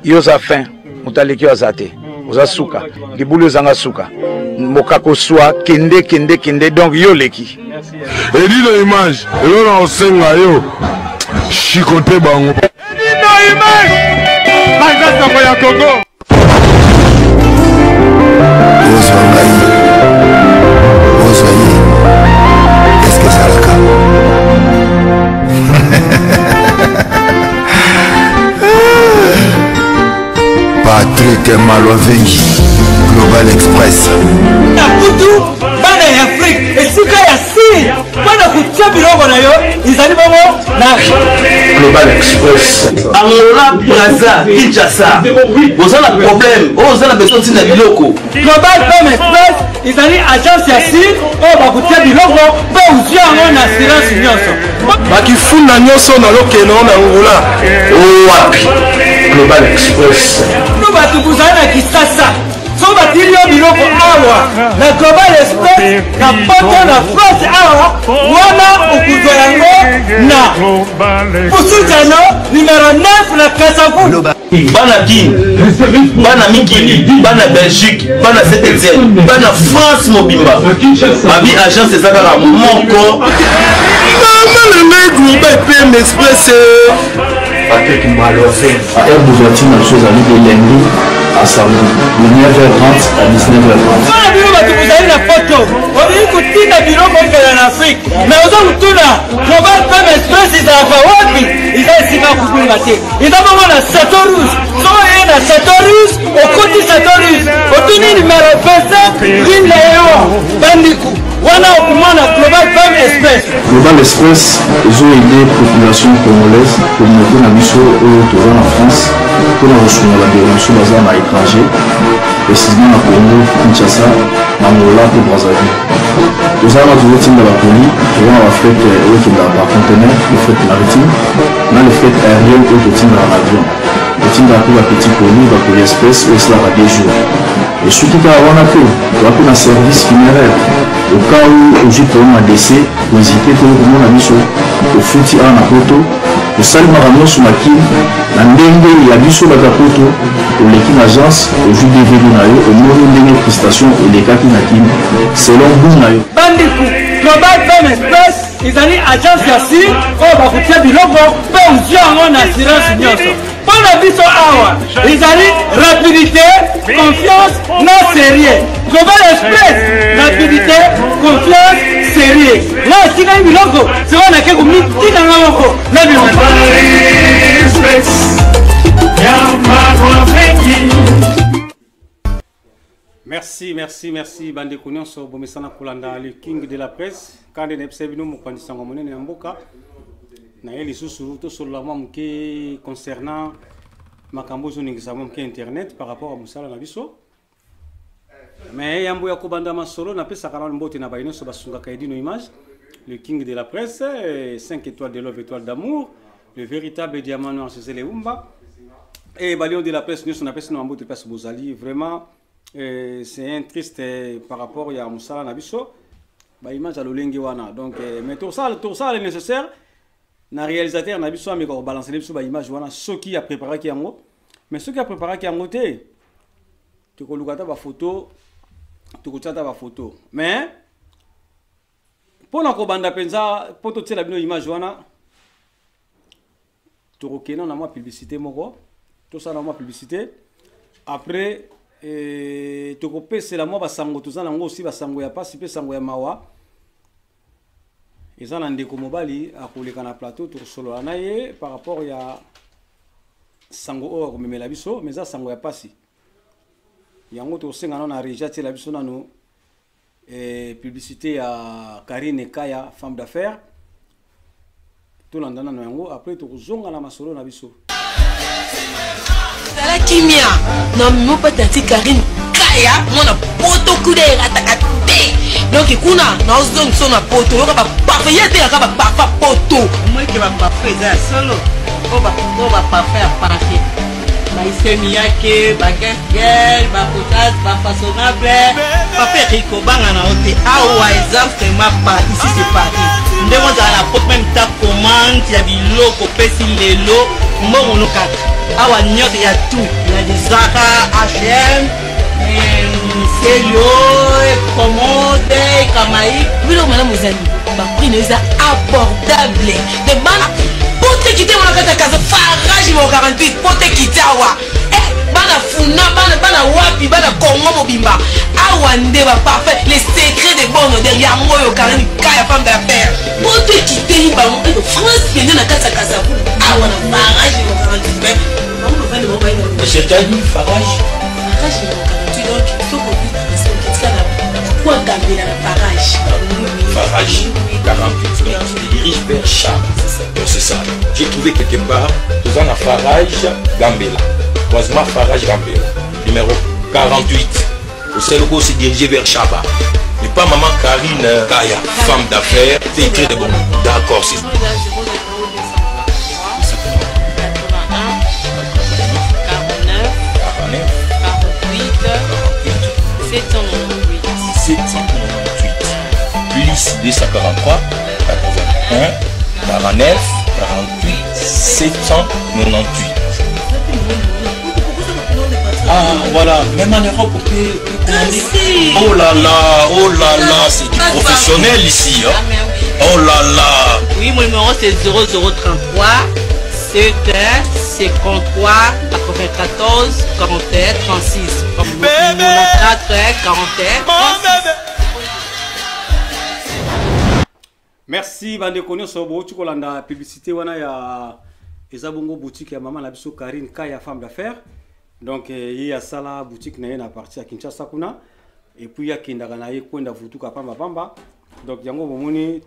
Yo oza fin, moto aleki yo aza te. Oza suka, libulu ezanga suka. Mokakoswa kende kende kende donc yo oleki. Edino image, eloko na kosenga yo chicote bango. Edino image, baza sango ya Congo. Ozwa ngai, ozwa ye, eske ezalaka? Patrick Malwavengi, Global Express. Na kutu bana ya Afrique esika ya sir mpo na kotia biloko na yo ezali bongo na Global Express. Angola, Brazza, Kinshasa. Boza na problème, oyo oza na besoin ntina biloko. Global Pem Express ezali agence ya sir oyo bakotia biloko mpe ozwi yango na assurance nyonso. Bakifunda nyonso na lokeno na Angola. Wapi? Global Express. No bato bozali na Kisasa soki batili yo biloko awa na Global Express na poto na France awa wana okozwa yango na Pusujano numero 9 na Kasavu. Bana Kin, bana mikili, bana Belgique, bana Saint-Etienne, bana France mobimba. Babi agence eza kaka moko. Mama na ngai Global PM Express. Patrick Malove. Heure d'ouverture na biso ezali de lundi à samedi de 9h30 à 19h30. Bana bino bato bozali na poto olingi kotinda biloko ekela na Afrique mais oza kotuna Global Pem Express ezalaka wapi? Eza esika ya kobunga te, eza bongo na Chateau Rouge. Soki oye na Chateau Rouge, okoti Chateau Rouge, otuni numero 25 rue Léon Bandiku, wana okomona Global Pem Express. Global Express ezo aider population congolaise, communauté na biso oyo toza na France mpona kosunga bandeko na biso baza na étranger, précisément na Congo Kinshasa, na Angola mpe Brazzaville. Toza wana tozotinda bakoli, toza na bafret oyo ekendaka par conteneur, le fret maritime na le fret aérien oyo totindaka na avion. Totindaka mpe bapetit colis, bacolis express oyo esalaka 2 jours. Esuki kaka wana te, toza mpe na service funéraire. Au cas où ozwi problème ya décès, kohésite te okomona biso, ofuti awa na poto, tosali makambo nyonso na Kin na ndenge ya biso bato ya poto. Oleki na agence, ozwi DVD na yo, omoni ndenge prestation elekaki na Kin selon goût na yo. Bandeko, Global Pem Express ezali agence ya sir oyo bakotia biloko mpe ozwi yango na assurance nyonso. Mpo na biso awa ezali rapidité, confiance na sérieux. Global Express, rapidité, confiance, sérieux. Nga etikali biloko sikoyo nake komitika nga moko na biloko. Merci, merci, merci bandeko nyonso bomesana kolanda le king de la presse kande na yebisa bino mopanzi sango monene ya mboka na ye lisusu tosolola mwa moke concernant makambo ezoningisa mwa moke internet par rapport ya mosala na biso. Mais yambo ya kobanda masolo, napesaka nano mbote na baye nyonso basungaka Edino Image, le king de la presse, 5 étoiles de love, étoile d'amour, le véritable diamant noir Gisèle Eumba. Et ba lion de la presse nyonso napesi na mbote place bozali. Vraiment, c'est un triste par rapport ya mosala na biso, ba image ya lolenge wana. Donc, mais tosala, tosala le nécessaire na réalisateur na biso ameka kobalancer biso ba image wana soki apréparaki yango. Mais soki apréparaki yango te, tokoluka ata ba photo, tokotia ata ba photo. Mais mpona kobanda mpenza mpo totiela bino image wana, tokokenda na mwa publicité moko, tosala mwa publicité, après tokopesela mwa basango toza nango aussi, basango ya pasi mpe sango ya mawa. Eza na ndeko mobali akoleka na plateau, tokosolola na ye par rapport ya sango oyo akomemela biso, mais eza sango ya pasi. Yango tokosenga nano na régie atiela biso nano publicité ya Karine Kaya, femme d'affaires. Tolanda nano yango, après tokozonga na masolo na biso. Zala kimia na mopata ti Karine Kaya mwana poto kuda erataka te. Donc kuna na ozongi so na poto yoka ba parfum ye te yaka ba parfum poto. Moi ke ba parfum eza ya solo. O ba o ba parfum ya parfum. Ba isemi yake, ba guest girl, ba potas, ba façonnable. Papa Eric obanga na yo te. Awa eza vraiment pas ici c'est Paris. Ndenge ozala na poto même ta commande ya biloko pesi lelo mbongo no kaka. Awa nyonso ya tout. Ya du Zara, H&M, Celio, Commode, Kamaï. Biloko malamu ezali baprix na eza abordable de bana pote kite wana kati ya kaza farage mo 48 pote kite awa eh, bana funa bana, bana wapi bana congo mobimba awa nde baparfait les secrets de bonne odeur yango oyo karine kaya femme d'affaire poto ekiteli bango eh, france mpenza na kati ya kasavu awa na farage mo 48 mais bango bavandi bango bayi na farage farage mo 48 donc soki obi okitika na kwa gambela na farage farage 48 donc tu te diriges vers Cham donc c'est ça j'ai trouvé quelque part toza na farage gambela croisement farage gambela numéro 48 osali se diriger vers Chaba mais pas maman Karine Kaya femme d'affaires c'est de bon d'accord c'est 798 plus 243 81 49 48 798. Ah voilà, même en Europe on peut commander. Oh là là, oh là là, c'est du professionnel ici. Hein. Oh là là. Oui, mon numéro c'est 0033 7 53 94 41 36. 94 41 36. Merci bandeko nyonso bouti kolanda publicité wana ya eza bongo boutique ya mama na biso Karine Kaya femme d'affaires. Donc ye asala boutique na ye na partie ya Kinshasa kuna et puis akendaka na ye kwenda vutuka pamba pamba. Donc yango bomoni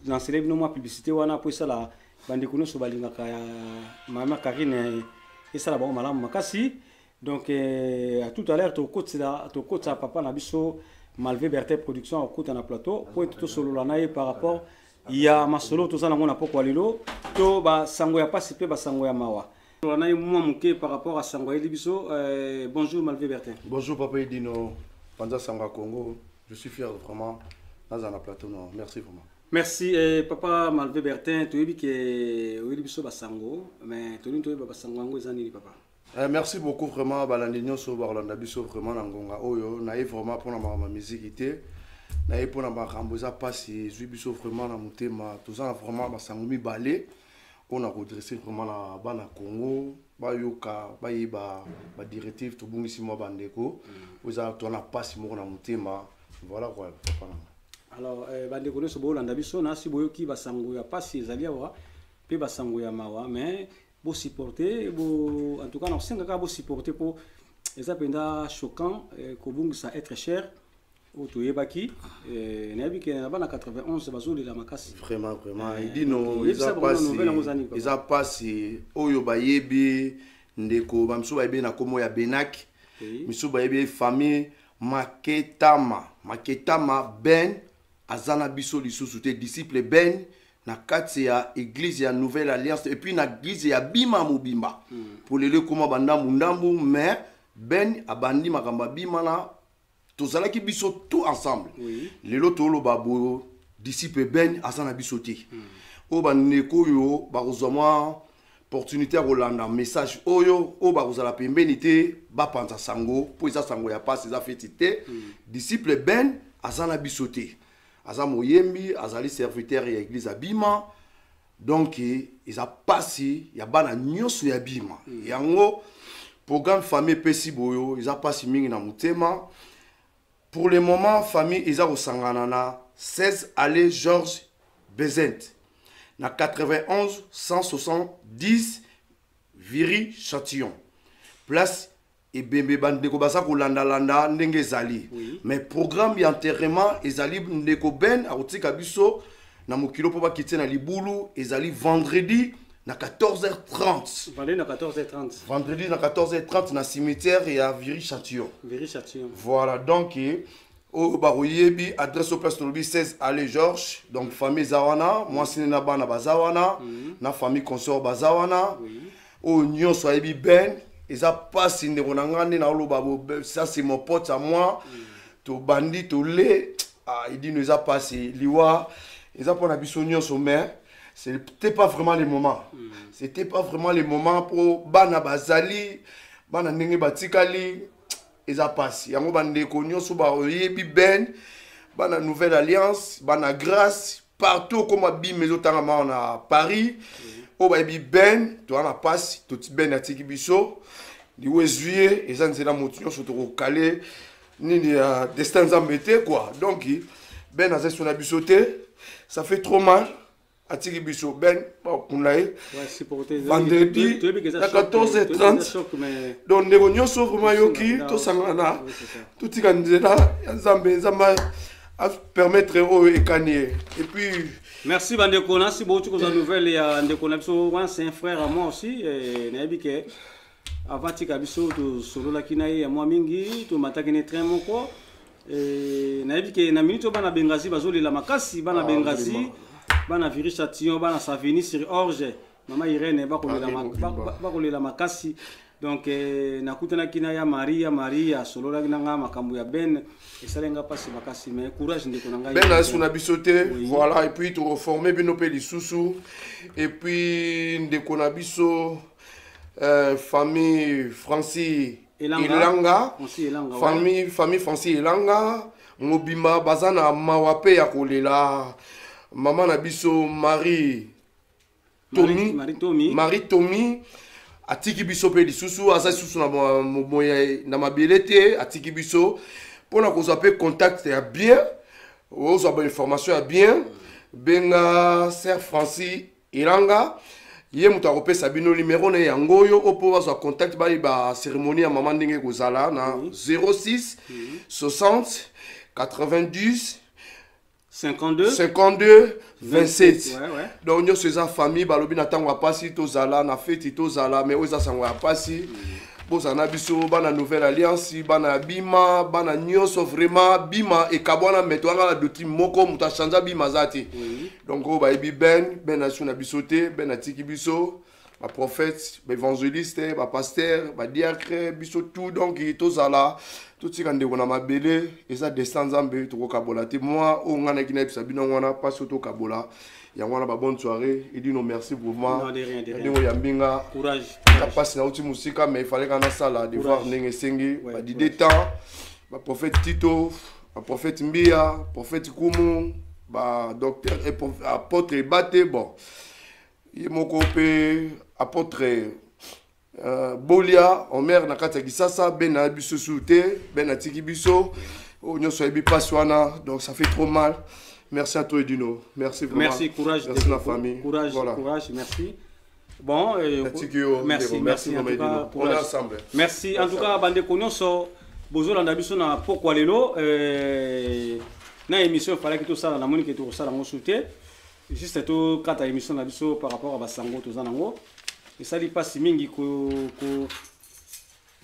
lancele bino mwa publicité wana po esala bandeko nyonso balingaka ya mama Karine esala bango malamu makasi. Donc à tout à l'heure tokotisa tokotisa papa na biso Malvé Bertin production okota na plateau po ete tosolola na ye par rapport ya masolo toza nango na pokwa lelo to basango ya pasi mpe basango ya mawa tosolola na ye mwa moke par rapport à sango ayeli biso. Bonjour Malvé Bertin. Bonjour papa Edino, Panza Sango Congo, je suis fier vraiment naza na plateau non, merci vraiment. Merci papa Malvé Bertin, toyebi ke oyebi biso basango mais tolingi toyeba basango yango eza nini papa? Merci beaucoup vraiment balandi nyonso bakolanda biso vraiment na ngonga oyo naye vraiment mpona makambo ya miziki te, naye mpona makambo eza mpasi ezwi biso vraiment na motema. Toza na vraiment basango mibale oyo na kodresse vraiment na bana Congo bayoka bayeba badirective tobungisi mwa bandeko oyo eza toza na mpasi moko na motema. Voilà quoi papa na nga. Alors bandeko nyonso bolanda biso nasi boyoki basango ya mpasi ezali awa mpe basango ya mawa, mais bo supporter bo en tout cas nakosenga kaka bo supporter po eza mpenza choquant kobungisa être cher oyo toyebaki. Nayebi ke na bana 91 bazolela makasi. Vraiment vraiment Edino, eza pasi, eza pasi oyo bayebi ndeko bamisu bayebi na kombo ya Benak, misu bayebi famille Maketama, Maketama Ben aza na biso lisusu te, disciple Ben na kati ya église ya Nouvelle Alliance et puis na église ya Bima mobimba. Pour lelo ekoma bandambu ndambu, mais Ben abandi makambo ya Bima na tozalaki biso tout ensemble. Lelo toloba boyo disciple Ben aza na biso te. Oyo bandeko oyo bakozwa mwa opportunité ya kolanda message oyo oyo bakozala pembeni te bapanza sango po eza sango ya pasi eza feti te. Disciple Ben aza na biso te, aza moyembi, azali serviteur ya église ya Bima, donc eza pasi ya bana nyonso ya Bima. Yango programme famille epesi boyo eza pasi mingi na motema. Pour le moment famille eza kosangana na 16 allée Georges Bezent na 91 170 Viry Châtillon place ebembe bandeko baza kolandalanda ndenge ezali. Mais programme ya enterrement ezali ndeko Ben akotika biso na mokilo mpo bakitie na libulu ezali vendredi na 14h30. Vendredi na 14h30. Vendredi na 14h30 na cimetière ya Viry Châtillon. Viry Châtillon. Voilà donc oyo bakoyebi adresse au place tolobi 16 allée Georges, donc famille eza wana, mwasi na bana baza wana, na famille consort baza wana. Oyo nyonso ayebi Ben eza pasi ndeko na nga nde naoloba ça c'est mon pote à moi. Tobandi tole Edino eza pasi liwa eza mpona biso nyonso, mais C'était pas vraiment le moment. C'était pas vraiment le moment mpo bana bazali, bana ndenge batikali, eza pasi. Yango bandeko nyonso bayebi Ben, bana Nouvelle Alliance, bana Grâce, partout okoma bima ezotangama awa na Paris, oyo bayebi Ben, toza na pasi. Toti Ben atiki biso, liwa ezwi ye, eza nzela motu nyonso, tokokale nini ya destin Nzambe te quoi. Donc Ben aza so na biso te, ça fait trop mal. Atiki biso Ben, bakunda ye vendredi na 14h30. Donc ndeko nyonso vraiment yoki, tosangana, totika nzela ya Nzambe, Nzambe apermettre oyo ekani ye. Et puis Merci bandeko, nasi bouti kozwa nouvelle ya ndeko na biso wana, c'est un frère à moi aussi. Nayebi ke avant tika biso, tosololaki na ye ya mwa mingi, tomataki ne train moko. Nayebi ke na minute oyo bana Bengazi bazolela makasi, bana Bengazi, bana Viry-Châtillon, bana Savigny sur Orge, mama Irene, bakolela makasi. Donc nakutanaki na ya Marie, ya Marie asololaki na nga makambo ya Ben, esali nga mpasi makasi, mais courage ndeko na ngai. Ben asu na biso te. Voilà, et puis toreforme bino mpe lisusu. Et puis ndeko na biso, famille Francis Elanga. Elanga. Francis Elanga, ouais. Famille Francis Elanga mobimba baza na mawa mpe ya kolela mama na biso Marie Tomi. Marie Tomi. Marie Tomi atiki biso mpe lisusu, aza lisusu na na mabele te, atiki biso. Mpona kozwa mpe contact ya bien, ozwa bainformation ya bien, benga Sœur Francis Elanga, ye moto akopesa bino numero na ye. Yango oyo, oyo mpo bazwa contact, bayeba cérémonie ya mama ndenge ekozala na 06 60 90 52 52 27. Donc nyonso eza famille, balobi na ntango ya pasi tozala, na feti tozala, mais oyo eza sango ya pasi. Bozala na biso, bana Nouvelle Alliance, bana ya Bima, bana nyonso vraiment. Bima ekabwana, mais toyanga na doctrine moko, moto achange Bima aza te. Donc oyo bayebi Ben, Ben asu na biso te, Ben atiki biso. Baprophète, baévangéliste, bapasteur, badiacre, biso tout, donc tozala, totika ndeko na mabele, eza destin Nzambe, tokokabola te. Moi oyo ngai nayaki nayebisa bino yango wana, mpasi oyo tokabola yango wana. Babonne soirée, Edino, merci vraiment. Non, de rien, de rien. Ndenge oyambi nga. Courage. Eza mpasi, nauti mosika, mais il fallait kaka nasala devoir ndenge esengi. Badide temps, baprophète Tito, baprophète Mbia, prophète Kumu, badocteur, apôtre Ebate, bon, ye moko mpe apôtre Bolia Omer na kati ya Kisasa. Ben na biso su te, Ben atiki biso, oyo nyonso ayebi mpasi wana, donc ça fait trop mal. Merci à toi Edino, merci vraiment. Merci, courage. Merci la famille. Courage. Voilà. Courage, merci. Bon, Natiki yo, merci. ndeko, Merci, merci en tout vraiment, cas, Edino. On est courage. ensemble. Merci en tout cas bandeko nyonso bozolanda biso na pokwa lelo, na émission efalaki tosala, namoni ke tokosala yango su te, juste tokata émission na biso par rapport à basango toza nango. Esali mpasi mingi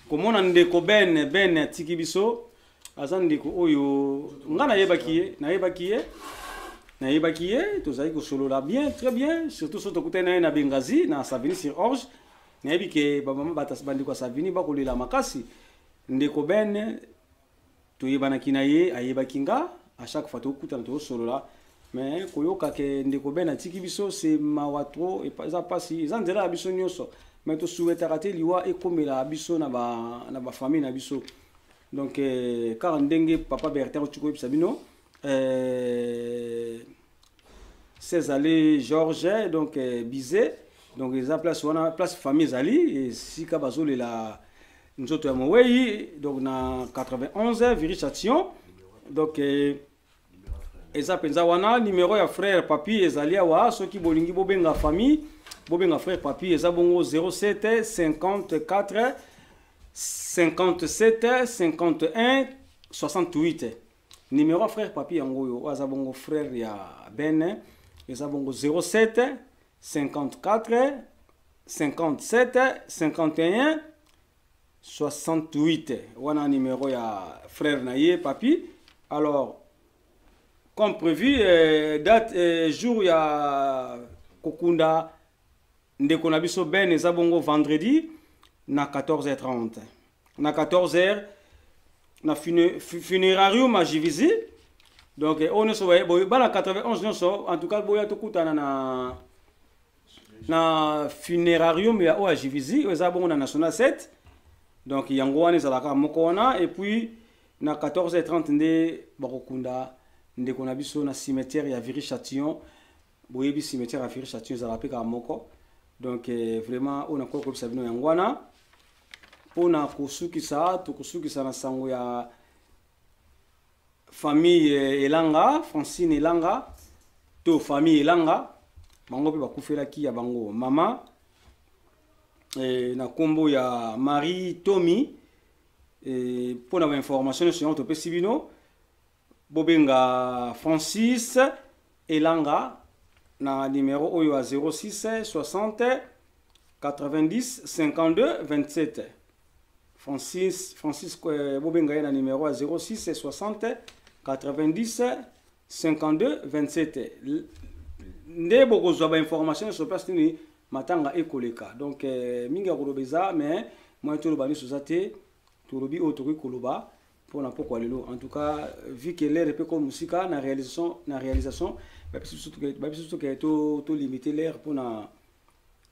komona ndeko Ben. Ben atiki biso, aza ndeko oyo nga nayebaki ye, nayebaki ye, nayebaki ye, tozali kosolola bien, très bien, surtout so tokutani na ye na Bengazi, na Savigny sur Orge. Nayebi ke bamama bandeko ya Savigny bakolela makasi. Ndeko Ben, toyebanaki na ye, ayebaki nga, à chaque fois tokutana, tozosolola, mais koyoka ke ndeko Ben atiki biso, c'est mawa trop, eza mpasi, eza nzela ya biso nyonso, mais tosouhaitaka te liwa ekomela biso na bafamille na biso. Donc kaka ndenge papa Bertin otuki koyebisa bino, 16 allée Georges, donc Bizet, donc eza place wana, place famille ezali, esika bazolela nzoto ya mowei, donc na 91 Viry Châtillon. Donc eza mpenza wana. Numéro ya frère Papi ezali awa, soki bolingi bobenga famille, bobenga frère Papi, eza bongo 07 54 57 51 68. Numéro ya frère Papi yango oyo, oyo aza bongo frère ya Ben, eza bongo 07 54 57 51 68. Wana numéro ya frère na ye Papi. Alors, comme prévu, date, jour ya kokunda ndeko na biso Ben eza bongo vendredi na 14h30, na 14h, na funérarium à Juvisy. Donc oyo nyonso bana 91 nyonso, en tout cas boya tokutana na na funerarium ya oyo ya Juvisy oyo eza bongo na national 7. Donc yango wana ezalaka moko wana, et puis na 14h30 nde bakokunda ndeko na biso na cimetière ya Viry-Châtillon. Boyebi cimetière ya Viry-Châtillon ezalaka mpe kaka moko. Donc vraiment oyo nakoki koyebisa bino yango wana. Mpona kosukisa, tokosukisa na sango ya famille Elanga, Francine Elanga to famille Elanga. Bango mpe bakufelaki ya bango mama na nkombo ya Marie Tomi. Mpona bainformation nyonso yango topesi bino, bobenga Francis Elanga na numero oyo ya 06 60 90 52 27. Francis, bobenga ye na numero ya 06 60 90 52 27 nde bokozwa bainformation nyonso place nini matanga ekoleka. Donc mingi ya koloba eza, mais moyen toloba nyonso eza te. Tolobi oyo tokoki koloba mpona pokwa lelo. En tout cas, vu que l'heure mpe comme mosika na réalisation bapesi biso toke tolimite l'heure mpona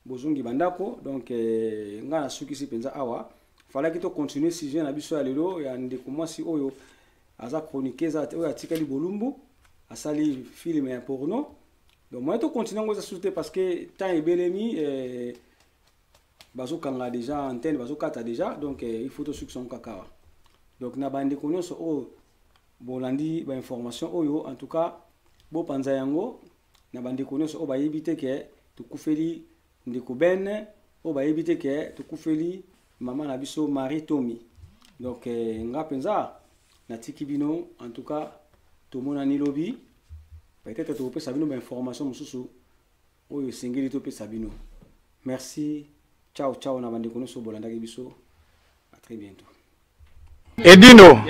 bozongi bandako. Donc ngai nasukisi mpenza awa. Falaki tocontinue sujet na biso ya lelo ya ndeko mwasi oyo aza chroniqueuse, oyo atikali bolumbu, asali film ya porno. Donc moyen tocontinue yango eza susu te, parce que temps ebelemi, bazokanga déjà antenne, bazokata déjà. Donc il faut tosukisa yango kaka awa. Donc na bandeko nyonso oyo bolandi bainformation oyo, en tout cas bopanza yango na bandeko nyonso oyo bayebi te ke tokufeli ndeko Ben, oyo bayebi te ke tokufeli mama na biso Marie Tomi. Donc nga mpenza natiki bino. En tout cas, tomonani lobi. Peut-être tokopesa bino bainformation mosusu oyo esengeli topesa bino. Merci, ciao ciao na bandeko nyonso bolandaki biso. À très bientôt. Edino,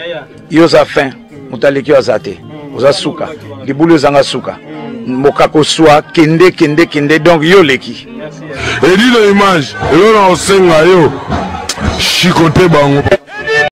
yo oza fin, moto aleki yo aza te. Oza suka, libulu ezanga suka, mokako swa kende kende kende. Donc yo oleki. Edino image, eloko na kosenga yo, shikote bango.